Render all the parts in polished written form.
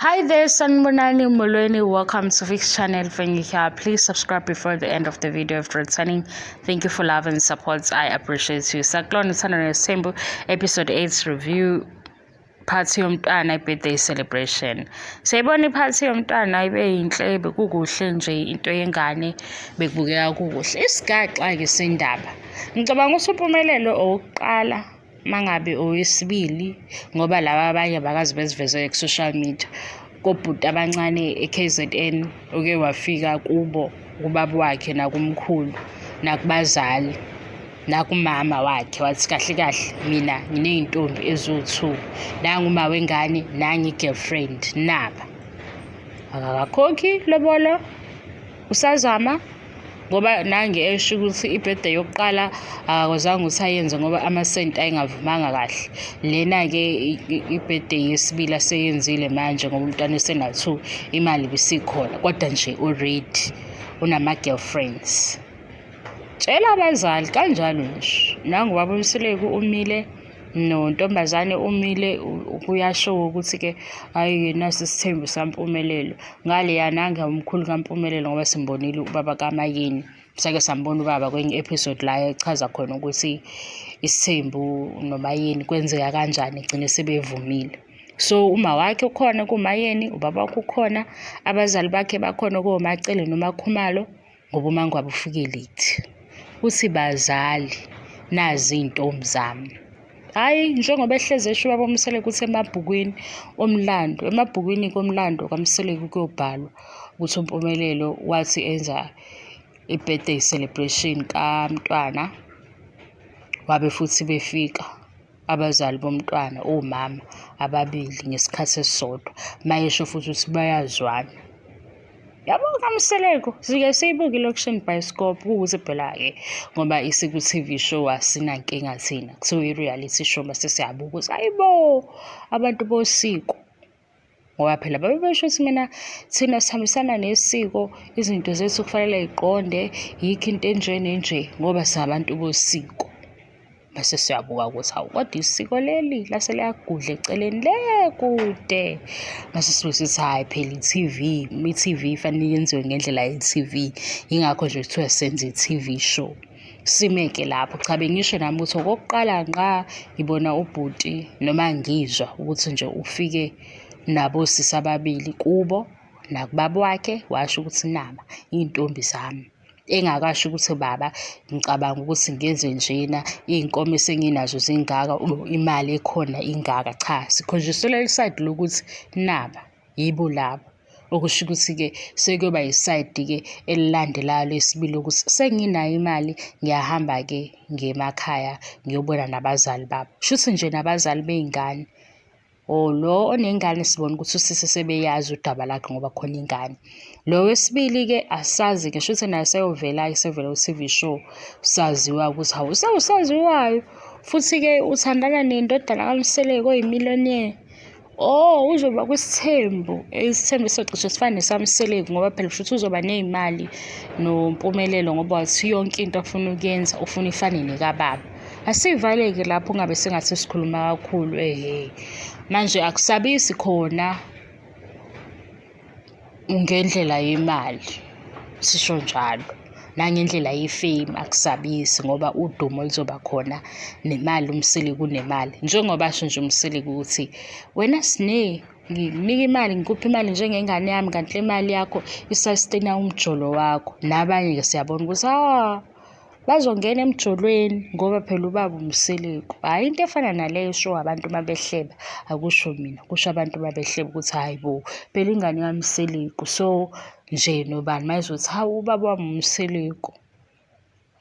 Hi there, Sanibonani Molweni. Welcome to Vic's channel. When you're here, please subscribe before the end of the video if returning. Thank you for love and support. I appreciate you. Sakulona Uthando Nesithembu, episode 8 review, party yomntwana, i-birthday celebration. Siyayibona i-party yomntwana ibe yinhle, bekukuhle nje, into yengane bekubukeka kukuhle. Isigaxa-ke sendaba. Ngicabanga ukuthi uMpumelelo owokuqala mangabe owesibili, ngoba laba abanye abakaze beziveze ku-social media, kobhuti abancane e-KZN uke wafika kubo kubaba wakhe nakumkhulu nakubazali nakumama wakhe, wathi kahle kahle mina nginey'ntombi eziwu-2, nangu uma wengane nangi i-girlfriend, naba akakakhokhi lobolo, usazama ngoba nange esho ukuthi i-birthday yokuqala akakwazanga ukuthi ayenze ngoba amasenti ayengavumanga kahle. Lena-ke i-birthday yesibili aseyenzile manje ngoba umntwana esena-2, imali ibisikhona, kodwa nje already unama-girlfriends. Tshela abazali kanjalo nje. Nangu ubaba uMseleku umile nontombazane umile, kuyasho ukuthi-ke hhayi nasi isithembu saMpumelelo. Ngaleya nange umkhulu kaMpumelelo ngoba simbonile ubaba kaMayeni. Sake sambona ubaba kwenye episode la echaza khona ukuthi isithembu noMayeni kwenzeka kanjani, gcine sebevumile. So uma wakhe ukhona kuMayeni, ubaba wakhe ukhona, abazali bakhe bakhona koMaCele noMaKhumalo, ngoba uMaNgwabe ufike late. Uthi bazali, nazi iy'ntombi zami. Hhayi, njengoba ehlezi esho ubaba uMseleku ukuthi emabhukwini omlando, emabhukwini komlando kaMseleku kuyobhalwa ukuthi uMpumelelo wathi enza i-birthday celebration kamntwana, wabe futhi befika abazali bomntwana, omama ababili ngesikhathi esisodwa. Mayesho futhi ukuthi bayazwana. Yabo kaMseleku, sike siyibuke i-Loxion Bioscope kuwukuthi phela-ke ngoba isiku-TV show asinankinga thina. Kuthiwa i-reality show mase siyabuka ukuthi hayi bo, abantu bosiko. Ngoba phela babe besho ukuthi mina thina sihambisana nesiko, izinto zethu kufanele y'qonde, yikho into enje nenje ngoba singabantu bosiko. Bese siyabuka ukuthi hawu kodwa isiko leli lase liyagudla eceleni le kude. Mase sibuye sithi hhayi phela i-TV, i-TV ifanele yenziwe ngendlela ye-TV. Yingakho nje kuthiwa senze i-TV show. Sime-ke lapho. Cha, bengisho nami ukuthi okokuqala ngqa ngibona ubhuti noma ngizwa ukuthi nje ufike nabosisi ababili kubo nakubaba wakhe, washo ukuthi naba iy'ntombi zami. Engakasho ukuthi baba ngicabanga ukuthi ngenze njena, iy'nkomo esenginazo zingaka, imali ekhona ingaka. Cha, sikhonjiswe leli side lokuthi naba yibo laba. Okusho ukuthi-ke sekuyoba isayidi-ke elilandelayo lesibili ukuthi senginayo imali, ngiyahamba-ke ngiye emakhaya ngiyobona nabazali babo. Shuthi nje nabazali bey'ngane. Or lo onengane sibona ukuthi usisi sebeyazi udaba lakhe ngoba khona ingane. Lo wesibili-ke asazi-ke, shuthi naye seyovela-ke, sevela ku-TV show, saziwa ukuthi hawu sewusaziwayo. Futhi-ke uthandana nendodana kaMseleku oyi-millionaire. Oh, uzoba kwisithembu, isithembu esizocishe sifane nesaMseleku ngoba phela kushuthi uzoba ney'mali noMpumelelo ngoba wathi yonke into afuna ukuyenza ufuna ifane nekababa. Asivaleke lapho kungabe sengathi sikhuluma kakhulu ehhe. Manje akusabisi khona ngendlela yemali, sisho njalo. Nangendlela ye-fame akusabisi ngoba udumo luzoba khona nemali, uMseleku unemali. Njengoba asho nje uMseleku ukuthi wena Sne, ngikunika imali, ngikupha imali njengengane yami, kanti le mali yakho i-sustain-a umjolo wakho. Nabanye-ke siyabona ukuthi ha bazongena emjolweni ngoba phela ubaba uMseleku. Hhayi into efana naleyo eshiwo abantu uma behleba, akusho mina, kusho abantu uma behleba ukuthi hhayi bo, phela ingane kaMseleku. So nje nobani mayezothi hawu ubaba wami uMseleku,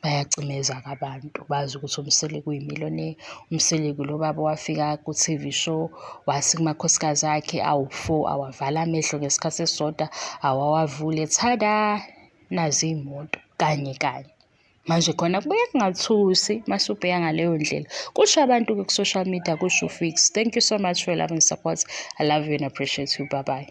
bayacimeza-ke abantu bazi ukuthi uMseleku uyi-millionaire. UMseleku lo baba wafika ku-TV show wathi kumakhosikazi akhe awu-4 awavala amehlo ngesikhathi esisodwa, awawavule, thada, nazi iy'moto kanye kanye. Manje khona kubuye kungathusi mase ubheka ngaleyo ndlela. Kusho abantu-ke ku-social media, kusho uFix. Thank you so much for your love and support. I love you and appreciate you. Bye bye.